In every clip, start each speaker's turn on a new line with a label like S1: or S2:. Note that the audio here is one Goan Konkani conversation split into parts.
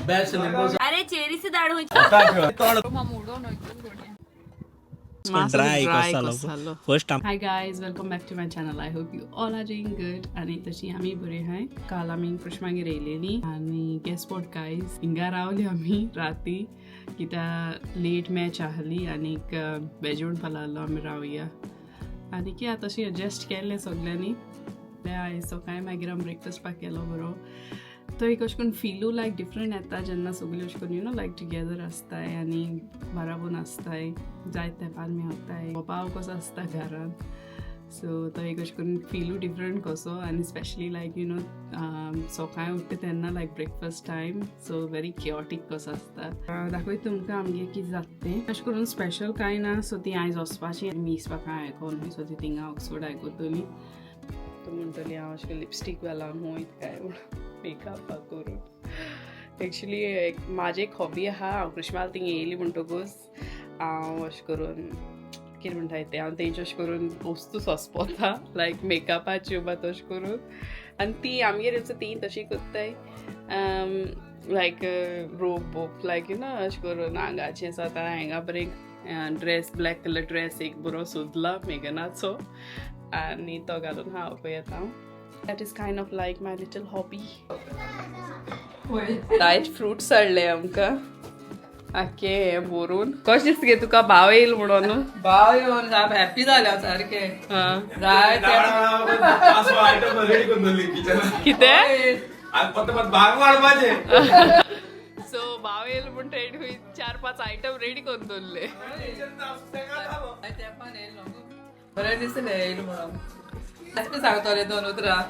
S1: बेस्ट लिंबू.
S2: अरे चेरी से दाढ.
S3: ड्राय कसलो first.
S4: Hi guys, welcome back to my channel. I hope you all are doing good. आणि तशी आम्ही बरी हाय. काल आमी कृष्णागेर येयलेली आणि गेस what guys, हिंगा रावली आमी राती कित्या लेट मॅच आहली आनीक बेजून पालालो आमी रावया. आनी कित्या तशी एडजस्ट केल्लें सगल्यांनी. आयज सकाळी मागीर आमी ब्रेकफास्ट केलो बरो. तो एक अशें करून फिलू लायक डिफरंट येता जेन्ना सगळीं अशें करून you know like together आसताय आनी बाराबोन आसताय, जायत तेंपान मेवताय, पाव कसो आसता घरान. सो तो एक अशें करून फिलू डिफरंट कसो. आनी स्पेशली लायक you know सकाळी उठता तेन्ना like breakfast time, so very chaotic कसो आसता. दाखयता तुमकां आमगे कितें जाता तें. अशें करून स्पेशल कांय ना. सो ती आयज वचपाची मीस बा कांय आयकोन. सो ती थिंगा ऑक्सफोर्ड आयकतली. तो म्हणटली हांव अशें लिपस्टीक लावन वयत काय म्हूण मेकअप करून. एक्चुली एक म्हाजी एक हॉबी आहा. हांव कृष्णाल थिंग येयली म्हणटकूच हांव अशें करून कितें म्हणटाय तें, हांव तेंचे अशें करून वस्तू सोंसपोता लायक मेकअपाच्यो बा तशें करून. आनी ती आमगेर येवचो ती तशी करताय लायक रोप बोप लायक you know अशें करून आंगाचें जाता. हांगा बरें ड्रेस, ब्लॅक कलर ड्रेस एक बरो सोदला मेगनाचो आनी तो घालून हांव पळयता हांव. That is kind of like my little hobby. Diet fruits हाडले आमकां आखे हें भरून. कशें दिसता गे तुका भाव येयल म्हणून?
S5: भाव येवन साप हॅप्पी जाल्या सारकें.
S4: आं.
S5: जाय ते.
S4: कितें?
S6: भाग वाडपाचे.
S4: सो भाव येयल म्हण तेणी चार पांच आयटम रेडी करून दवरले.
S5: तेंपान येयलो, बरें दिसलें येयलो म्हणून. एसपी सांगतले दोन उतरां.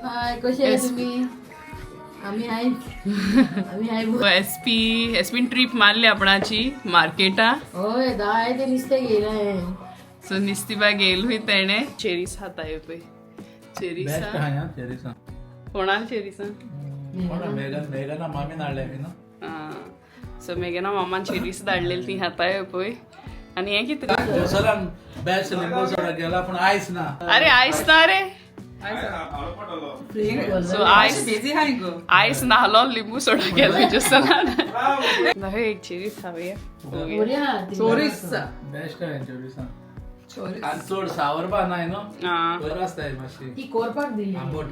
S2: हाय, कशी आहे तुम्ही? आम्ही आहे, आम्ही आहे.
S4: एसपी एसपीन ट्रीप मारली आपणाची मार्केटा.
S2: होय, दाय ते नुस्तें घेयलाय.
S4: सो निस्ती बाग येयलूय तेणे चेरीस खाताय पळय, चेरीस.
S1: बेस्ट हाय चेरीसा.
S4: कोणाल चेरीसा?
S1: मेघन, मेघना मामीन हाडले बी न्हू.
S4: सो मेगेना मामान चेरीस धाडलेली, ती खाताय पळय. आनी हें कितें?
S1: जेरुसलम बेस्ट लिंबू सोडा गेला पूण आयस ना.
S4: अरे आयस ना रे. सो आयस
S5: बिजी हाय गो.
S4: आयस नाहलो, लिंबू सोडा गेलो जेरुसलान. दाखय एक चेरीस खावया.
S2: बरी आहा ती.
S5: चोरीस.
S1: बेस्ट आहे चेरीसा.
S5: चोरीस.
S1: आनी चड सावर बा नाय न्हू.
S4: आं.
S1: बरो आसता मातशी.
S2: ती कोरपाक दिली.
S1: आंबट.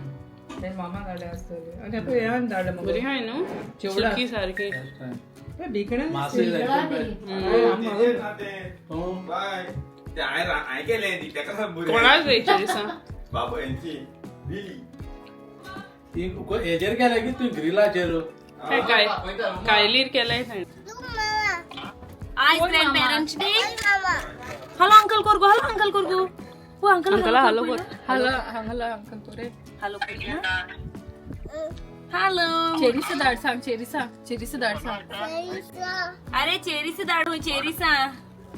S5: ते मामा धाडले आसतले आनी पळय ह्यान धाडले मगो.
S4: बरी हाय न्हू.
S5: चिवडा.
S4: सुकी सारकी.
S1: बेस्ट आहे.
S5: पळय बिकणें.
S1: मासूय
S2: सगळा
S1: जाय.
S2: ती.
S1: हो.
S6: बाय ते हांवें केलें ती तेका.
S4: कोणाक रे चेरीसा?
S6: बाबू हेंची बिली.
S1: ती हेजेर केल्या की तूं ग्रिलाचेर?
S4: काय काय कायलीर केलाय थंय.
S2: आज grand parents day. Hello uncle कोरगो, hello uncle कोरगो, हो अंकल.
S4: अंकला हॅलो कर.
S5: हॅलो हांगला अंकल तुरे.
S2: Hello, hello.
S7: चेरीचं दाड सांग, चेरीसा, चेरीचं दाड सांग.
S2: अरे चेरीचं दाड हो, चेरीसा.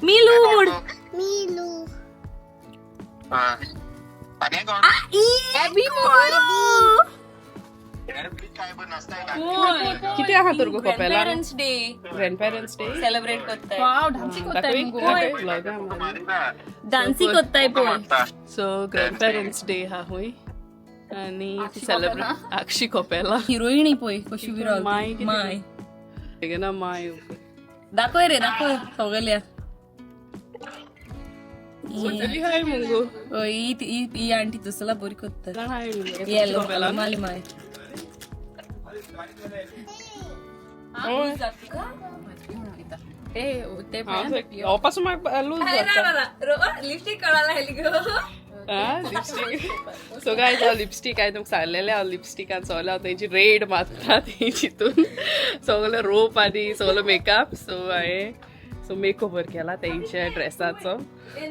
S2: मिलू मुड
S8: Milu.
S2: Abby मोरू.
S4: किती आहा तर गो कपेला?
S2: Parents day.
S4: Grand parents day
S2: celebrate करताय.
S7: वाव, डान्सिंग करताय मुगो.
S2: डान्सिंग करताय पळय.
S4: सो ग्रँड पेरेंट्स डे हा हुंय आनी सेलिब्रेट आक्षी कोपेला.
S2: हिरोईन पळय कशी विरल.
S4: माय कितें?
S2: माय.
S4: ना माय.
S2: दाखय रे, दाखय सगळ्या.
S4: सोडली हाय मुगो.
S2: हय, ही ही ही आंटी दुसरा बरी करता.
S4: हाय मुगो.
S2: येलो माली माय.
S7: ए ते
S4: पासून म्हाका लूज जाता.
S2: लिपस्टिक कळायला लागली गो.
S4: लिपस्टीक. सो काय हांव लिपस्टीक हांवें तुमकां सांगलेलें, हांव लिपस्टिकान सगळें हांव तेंची रेड मारता ती चितून सगळो रोप आनी सगळो मेकअप. सो हांवें सो मेकओवर केला तेंच्या ड्रेसाचो.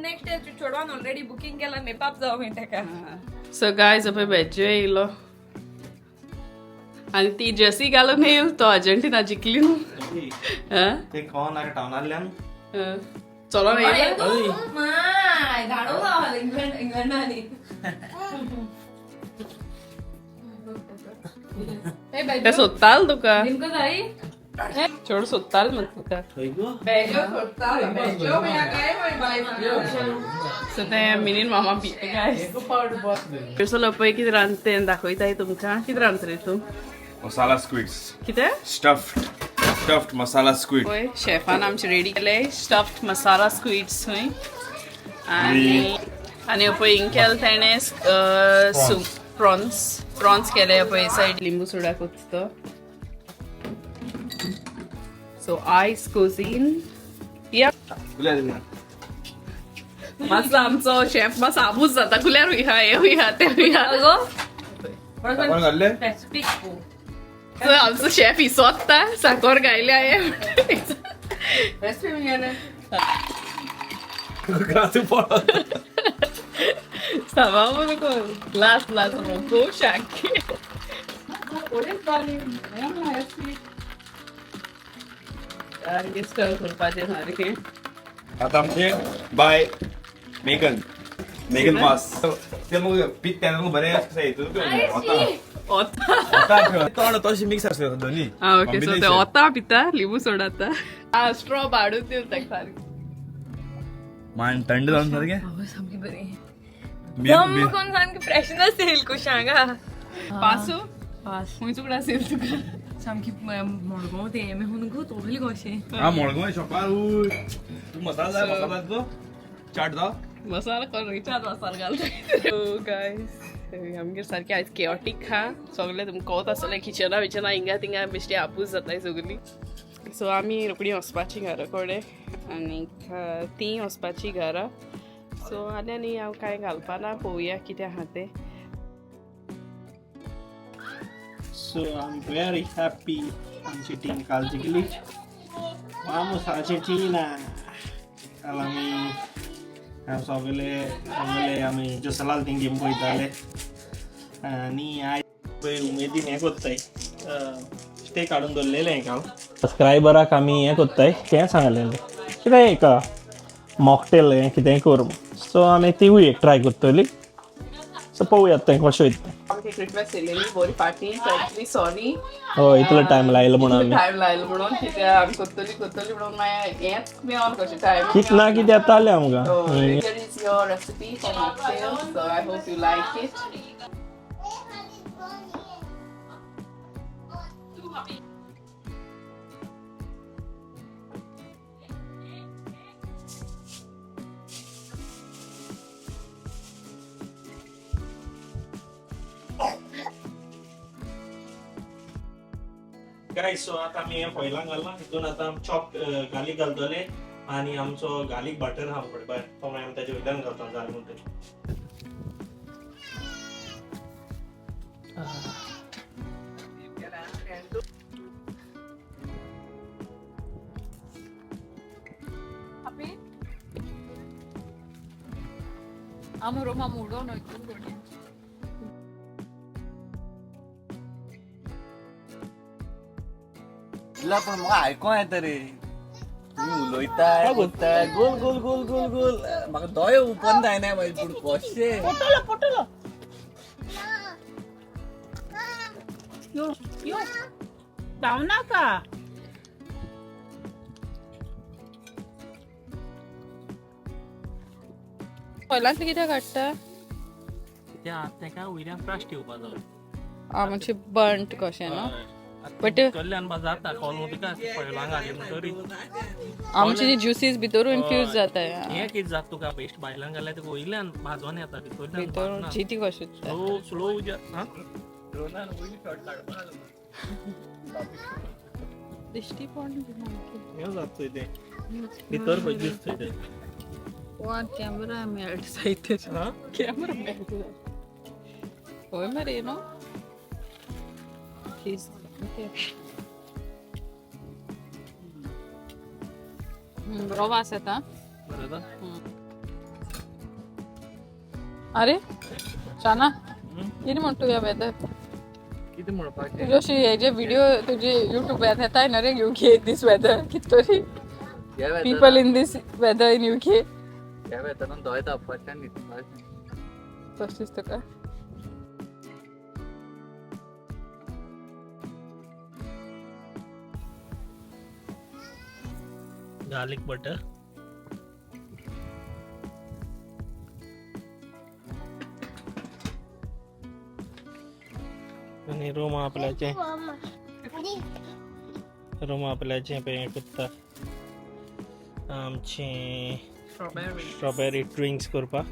S2: नेक्स्ट इयर चेडवान ऑलरेडी बुकिंग केला, मेकअप जावं मागीर तेका.
S4: सो गायज, पळय बेज्जो येयलो आनी ती जर्सी घालून येयल. तो अर्जेंटिना जिखली न्हू. आं?
S6: ते कोण नाका टावनांतल्यान.
S4: आं. चलोन येयलो.
S2: माय धाडो ना इंग्लंड इंग्लंडानी.
S4: ते सोदताल तुका.
S7: नेमकं जाई.
S4: चेडूं सोदताल मग तुका.
S5: बेजो सोडटा, बेजो म्हळ्यार काय बाय.
S4: सो ते मिनीन मामा बी गायज.
S1: एक पावट बस.
S4: चलो पळय कितें रांदता तें दाखयताय तुमकां. कितें रांदता रे तूं?
S6: मसाला स्क्विड्स.
S4: कितें?
S6: Stuffed masala squid.
S4: पळय, शेफान आमचे रेडी केले स्टफ्ड मसाला स्क्विड्स खंय. आनी आनी पळय हिंग केलें तेणें प्रॉन्स केले पळय सायड लिंबू सोडा कोत्ता तो. सो आयज कुझीन या मातसो आमचो शेफ मातसो आबूज जाता, कुल्यार हुया हें हुया तें हुया.
S6: कोण घातले?
S4: So, आमचो शेफ इसोत्ता साकोर गायले हांवें.
S5: रेसिपी गेले.
S4: ग्लास ग्लास रोको शाके. सारकें करपाचें सारकें.
S6: आता आमचे बाय मेगन मेगन मास ते मग पीक त्यानं मग बरें कशें हितून
S4: ओता.
S6: तोंड तशें मिक्स आसलें दोनी.
S4: आ ओके, सो ते ओता पिता लिंबू सोडा आतां. स्ट्रॉ बाडून दिवन ताका सारकें.
S6: मान थंड जावन सारकें.
S7: सामकी बरी दम कोण सामकी फ्रेशनस येईल कुशांगा.
S4: पासू
S7: पास.
S4: खंय चुकडां असेल तुका?
S7: सामकी मडगांव ते हुन गो तोगली कशें.
S6: हा मडगांव शॉपार तूं मसाला जाय, मसाला दितो चाट जाव.
S4: मसाला कोण रिचार्ज मसाला घालता. गायस, आमगेर सारकें आयज केओटीक खा सगळें. तुमकां कळत आसतलें, किचना विचना हिंगा थिंगा बेश्टी आपूस जाताय सगळीं. सो आमी रोखडी वचपाची घरा कडेन आनीक तीं वचपाची घरा. सो आनी आनी हांव कांय घालपाना, पळोवया कितें आहा तें.
S3: So I am very happy, आमची टीम काल जिखली. Vamos Argentina. काल आमी सगळे सगळे आमी जसलाल थिंग गेम पळयताले आनी आयज पळय उमेदीन हें कोत्ताय, स्टेक हाडून दवरलेलें काल. सबस्क्रायबराक आमी हें कोत्ताय, तें सांगलेलें कितें एक मॉकटेल हें कितेंय कर. सो आमी तिवूय एक ट्राय करतली. सो पळोवया तें कशें वयता तें.
S4: आमकां एक रिक्वेस्ट येयलेली बरी फाटीं, सो सॉरी.
S3: हय, इतलो टायम लायलो म्हणून आमी.
S4: टायम लायलो म्हणून, कित्याक आमी कोत्तली कोत्तली म्हणून मागीर हेंच मेळोन कशें टायम.
S3: कित ना कितें येतालें आमकां.
S4: So here is your recipe for mocktail. So I hope you like it.
S3: Guys, so आतां आमी हें फॉयलां घाललां, हितून आतां चॉप गार्लीक घालतले आनी आमचो गार्लीक बटर आहा पळय भायर, तो मागीर आमी ताजे वयल्यान घालता जालें म्हणटकीर.
S7: Amo Roma muro no इतून.
S1: तिला पण म्हाका आयकों येता रे, तुमी उलयताय कोत्ताय, गोल गोल गोल गोल गोल, म्हाका दोळे ओपन जायना मागीर पूण कशें.
S7: पोटलो यो यो धांव नाका.
S5: पयलांतलें कित्याक काडटा?
S3: तेका वयल्यान फ्राश ठेवपाचो.
S5: आ म्हणजे बंट कशें न्हू? But-
S3: कल्याण बा जाता कोल तुका फॉयलां घाली म्हणटरी.
S5: आमचे ज्युसीस भितर इन्फ्यूज जाता.
S3: हें कितें जाता तुका बेश्ट भायल्यान घाल्यार तुका वयल्यान भाजोन येता भितरल्यान.
S5: भितर जिती कशें.
S3: स्लो स्लो हा.
S5: दिश्टी पडना.
S3: हें जाता तें भितर पळय दिसता तें.
S5: कॅमेरा मेल्ट जायते.
S3: हा.
S5: कॅमेरा मेल्ट होय मरे न्हू. प्लीज बरो वास येता.
S3: बरें जाता.
S5: अरे शाना, कितें म्हणटा तुया वेदर?
S1: कितें म्हणपाचें?
S5: तुजे अशी हेजे व्हिडिओ तुजे युट्यूबार येताय न्हू रे, UK this weather कित तरी, people in this weather in UK.
S1: ह्या वेतनान दोळे धांपपाचें आनी न्हिदपाचें.
S5: तशें दिसता तुका?
S3: Garlic butter. आनी रूम आपल्याचें, रूम आपल्याचें पळय करता आमचें स्ट्रॉबेरी ड्रिंक्स करपाक.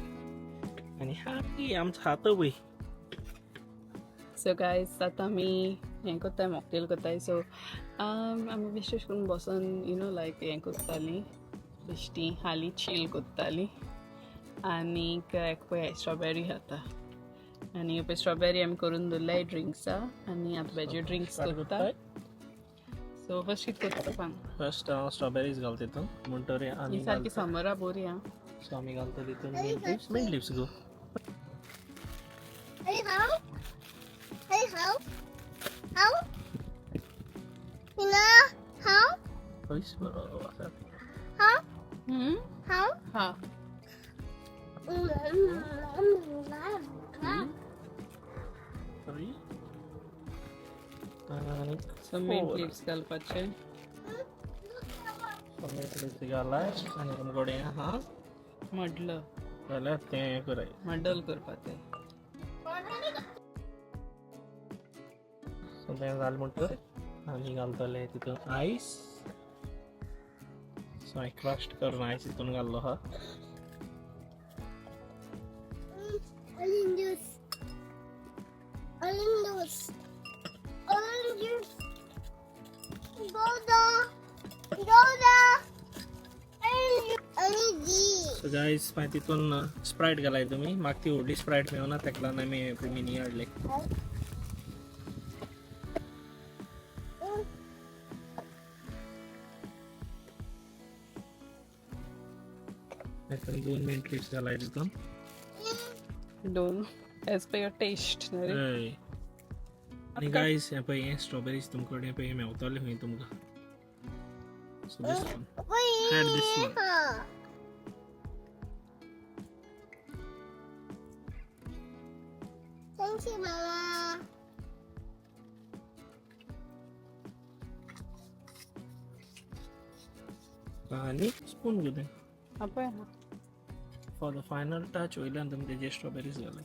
S3: आनी हॅपी आमचो हात पळय.
S4: सो गायज आतां आमी हें करताय, मॉकटेल करताय. सो आमी बेश्टे अशें करून बसोन you know लायक हें करतालीं, बेश्टी हालीं चील करतालीं. आनीक एक पळय स्ट्रॉबेरी खाता आनी पळय स्ट्रॉबेरी आमी करून दवरल्याय ड्रिंक्सा आनी आतां वेज ड्रिंक्स करता. सो फर्स्ट कितें करता सांग?
S3: फर्स्ट हांव स्ट्रॉबेरीज घालता तितून म्हणटरी आमी
S4: सारकी समरा बरी आं.
S3: सो आमी घालता तितून मिंट लिव्स, मिंट लिव्स गो. बरो आसा.
S4: हा सो मिंट लिव्स घालपाचे.
S3: मिंट लिव्स घालाय आनी तुमकडे आहा
S4: मडलं
S3: जाल्यार तें कराय,
S4: मडल करपाचें.
S3: सो तें जालें म्हणटकर आमी घालतले तितून आयस. सो हांवें क्रश्ड करून आयस तितून घाल्लो आहा.
S8: Orange juice. Orange juice. Orange juice. Goda. Goda. Orange juice.
S3: So guys मागीर तितून स्प्रायट घालाय तुमी. म्हाका ती व्हडली स्प्रायट मेळना, तेका लागून आमी मिनी हाडले. दोन मिंट लिव्स घालाय तितून.
S4: दोन एज पर your test न्हय रे.
S3: हय. आनी गायज हें पळय, हें स्ट्रॉबेरीज तुमकां कडेन पळय मेवतले खंय तुमकां. So this one, add this one.
S8: Thank you, Mama.
S3: आनी स्पून घेवं
S4: पळय
S3: फॉर the final touch. वयल्यान तुमी तेजे स्ट्रॉबेरीज घालाय.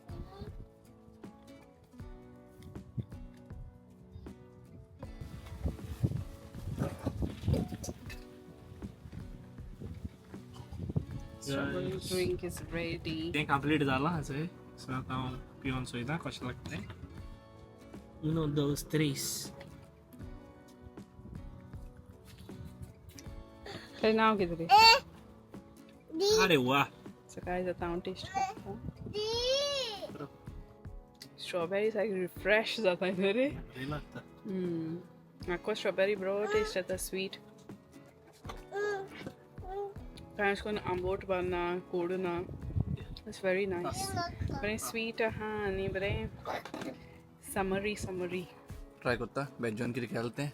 S4: Strawberry drink is ready.
S3: तें कंप्लीट जालां अशें. सो आतां हांव पिवन चोयता कशें लागता तें. Uno, dos, tres.
S4: तेजें नांव कितें रे?
S3: अरे वा.
S4: सो गायज आतां हांव टेस्ट करता. स्ट्रॉबेरी सारकी रिफ्रेश जाता न्हय रे.
S3: बरें लागता.
S4: म्हाका स्ट्रॉबेरी बरो टेस्ट येता, स्वीट. कांय अशें करून आंबोट बा ना, कोड ना. It's very nice. बरें स्वीट आहा आनी बरें समरी समरी.
S1: ट्राय करता वेजॉन कितें केलां तें.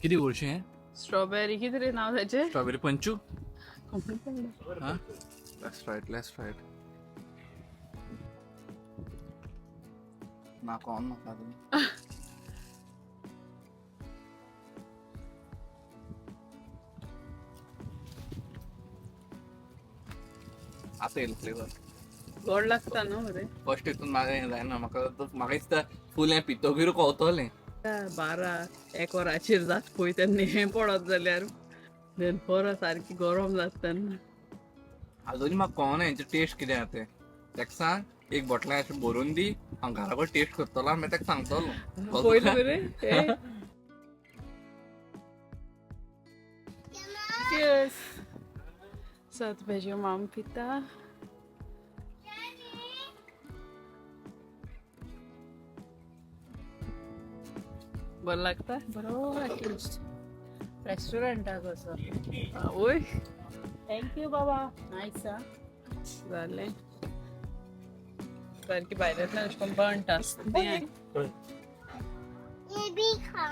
S1: कितें गोडशें हें?
S4: स्ट्रॉबेरी कितें रे नांव ताचें?
S1: स्ट्रॉबेरी पंचू. हां, let's try it, let's try it. ना कोण म्हाका तुमी. आतां येयलो फ्लेवर.
S4: गोड लागता न्हू बरें.
S1: फर्स्ट हितून म्हाका हें जायना, म्हाका म्हाका दिसता फूल हें पितगीर कळतलें.
S4: 12-1 वराचेर जात पळय तेन्ना हें पडत जाल्यार दनपरां सारकी गरम जाता तेन्ना.
S1: आजून म्हाका कळना हेंचे टेस्ट कितें आहा तें. तेका सांग एक बोटलां अशें भरून दी, हांव घरा कडेन टेस्ट करतलो आनी मागीर तेका सांगतलो.
S4: पयलें बरें. Cheers. सो आतां भेजयो माम पिता. बरें लागता?
S5: बरो टेस्ट रेस्टॉरंटा कसो.
S4: आवय.
S5: Thank you बाबा. नायस.
S4: जालें सारकी भायल्यांतल्यान अशें करून बंट आसता तें.
S8: ये भी खा.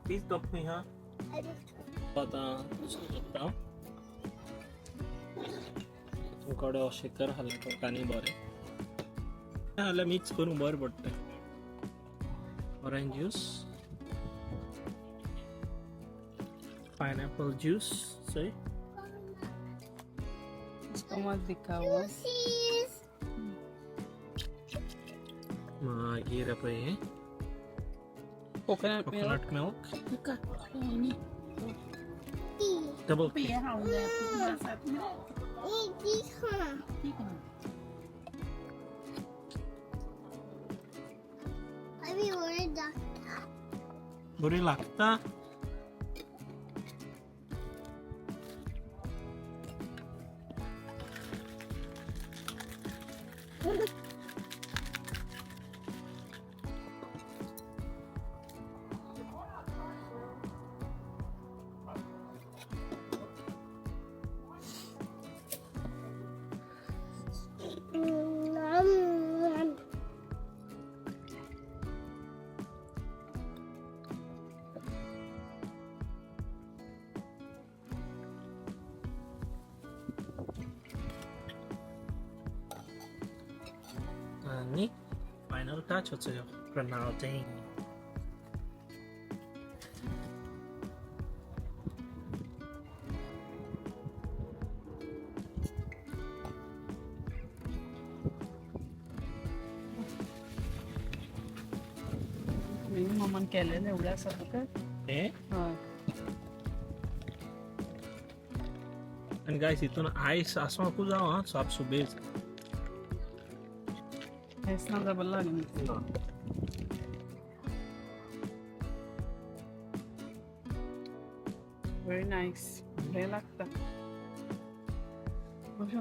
S3: Please stop me. हा आतां दुसरो करता. तुमकडे शेकर घालें तुमकां आनी बरें जाल्यार मिक्स करूंक बरें पडटा. ऑरेंज ज्यूस, पायनएपल ज्यूस, सय.
S4: तो मत दिखाओ.
S8: Juices.
S3: मागीर पळय हें
S4: coconut milk.
S3: Coconut milk, double.
S8: अभी बरे लागता.
S3: बरी लागता. आनी फायनल टच होचो ग्रेनाल्डीन.
S4: मी मम्मान केलेलं एवढं आसा तुका.
S3: हें.
S4: हय.
S3: आनी गायस हितून आयस आसोंकूच जावं आं, साप सुबेज.
S4: हेच ना डबल लागेल. Very nice. बरें लागता.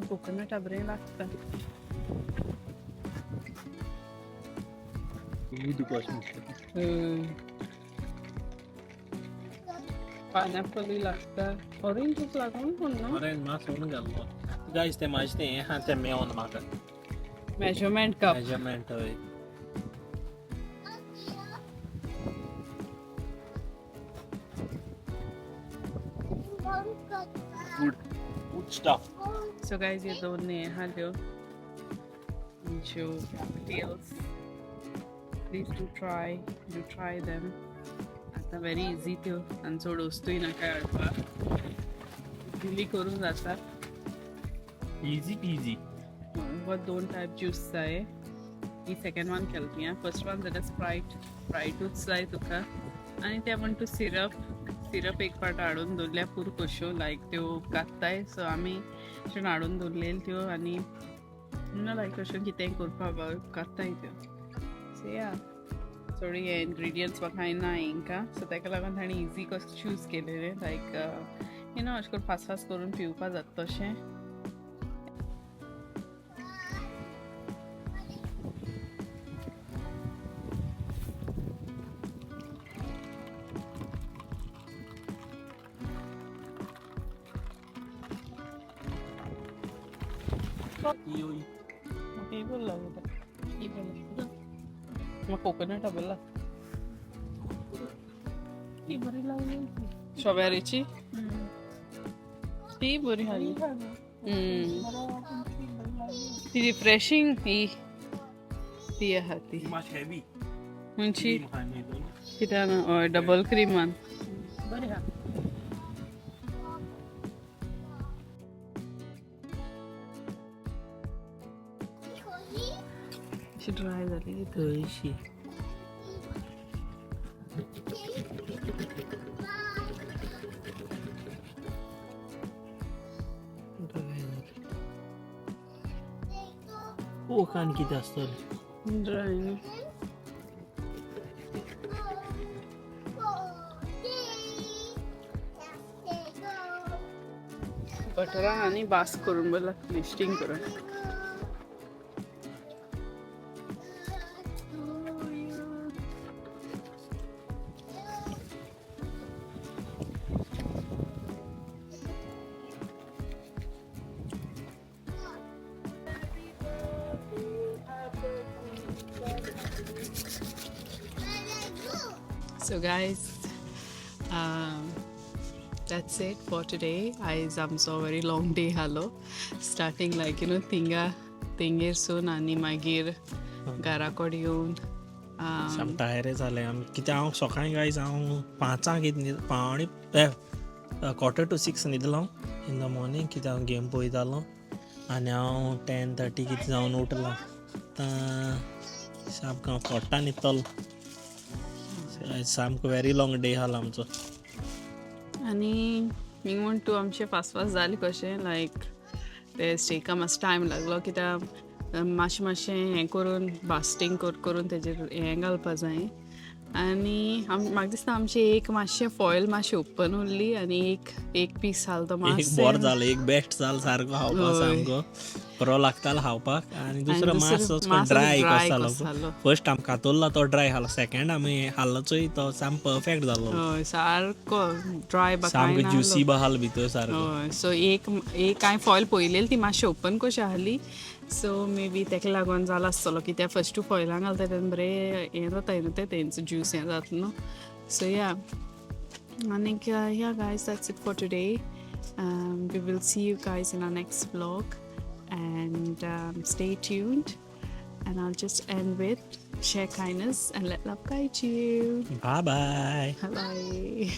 S4: कोकोनटा बरें लागता. पायनॅपलूय लागता. ऑरेंजूच लागून पूण न्हू.
S3: ऑरेंज मात सोडून घातलो. गायस तें म्हाजें तें हें आहा तें मेवना म्हाका.
S4: Measurement cup.
S3: Measurement हय. Good good stuff.
S4: So guys, हे दोन हे आहा त्यो आमच्यो cocktails. Please do try, do try them. आतां व्हेरी इजी त्यो आनी चड वस्तूय नाका हाडपाक. इजिली करूंक जाता.
S3: Easy PG.
S4: तुका दोन टायप ज्यूस जाय. ही सेकंड वन केली तुवें. फर्स्ट वन जाल्यार स्प्रायट, स्प्रायटूच जाय तुका आनी ते म्हण तूं सिरप, सिरप एक फावट हाडून दवरल्या पुरो कश्यो लायक त्यो घात्ताय. सो आमी अशें हाडून दवरलेल्यो त्यो आनी you लायक अश्यो कितेंय करपाक घात्ताय त्यो. सो या, चड हे इन्ग्रिडियंट्स म्हाका कांय ना हेंकां. सो ताका लागून ताणें इजी कसो चूज केलेलें, लायक you know अशें करून फास्ट फास्ट करून पिवपा जाता तशें. म्हाका बरें लागता. म्हाका कोकोनट बरें लागता. स्ट्रॉबेरीची ती बरी आहा. ती रिफ्रेशींग ही ती आहा ती.
S3: मातशी हेवी.
S4: खंयची?
S3: क्रीम आहा न्हू हितून.
S4: कित्याक ना, हय डबल क्रिमान. अशी ड्राय जाली.
S3: तशी कोक आनी कितें आसतलें.
S4: ड्राय न्हू. बटरान आनी बास करून बरें लागतली स्टिंग करून. So guys, that's it for today. आयज आमचो very long day आसलो. स्टार्टींग लायक you know थिंगा थिंगेर सून आनी मागीर घरा कडेन येवन
S3: साम टायरे जालें आमी. कित्याक हांव सकाळीं गायज हांव 5 कितें 5:45 न्हिदलो इन the morning, कित्याक हांव गेम पळयतालो. आनी हांव 10:30 कितें जावन उठलां. आतां सामको हांव पोट्टा न्हिदतलो. आयज सामको व्हेरी लाँग डे आसलो आमचो.
S4: आनी हिंग म्हण तूं आमचें फास्ट फास्ट जालें कशें, लायक ते स्टेका मातसो टायम लागलो कित्याक मातशें मातशें हें करून बास्टींग कर करून तेजेर हें घालपा जाय. आनी म्हाका दिसता आमचें एक मातशें फॉयल मातशें ओपन उरली आनी एक एक पीस जालो तो
S3: एक
S4: मातशें
S3: बरो जालो, एक बेस्ट जालो सारको खावपाक. सामको बरो लागतालो खावपाक. आनी दुसरो
S4: दुसरो
S3: मास ड्राय
S4: मास dry
S3: कसो
S4: कसो
S3: जालो.
S4: जालो.
S3: फर्स्ट आमी कातरलो तो ड्राय खालो, सेकंड आमी खाल्लो चोय तो साम परफेक्ट जालो.
S4: हय, सारको ड्राय बा कांय
S3: सामको
S4: ना.
S3: ज्युसी बा आसलो भितर सारको.
S4: हय, सो एक एक हांवें फॉयल पळयलेली, ती मातशी ओपन कशी आहली. सो मे बी तेका लागून जाला आसतलो, कित्याक फस्टू फॉयलां घालता तेन्ना बरें हें जाता न्हू, तें तेंचो ज्यूस हें जाता न्हू. सो या, आनीक yeah guys, that's it for today. We will see you guys in our next vlog and stay tuned, and I'll just end with share kindness and let love guide you.
S3: Bye bye.
S4: Bye.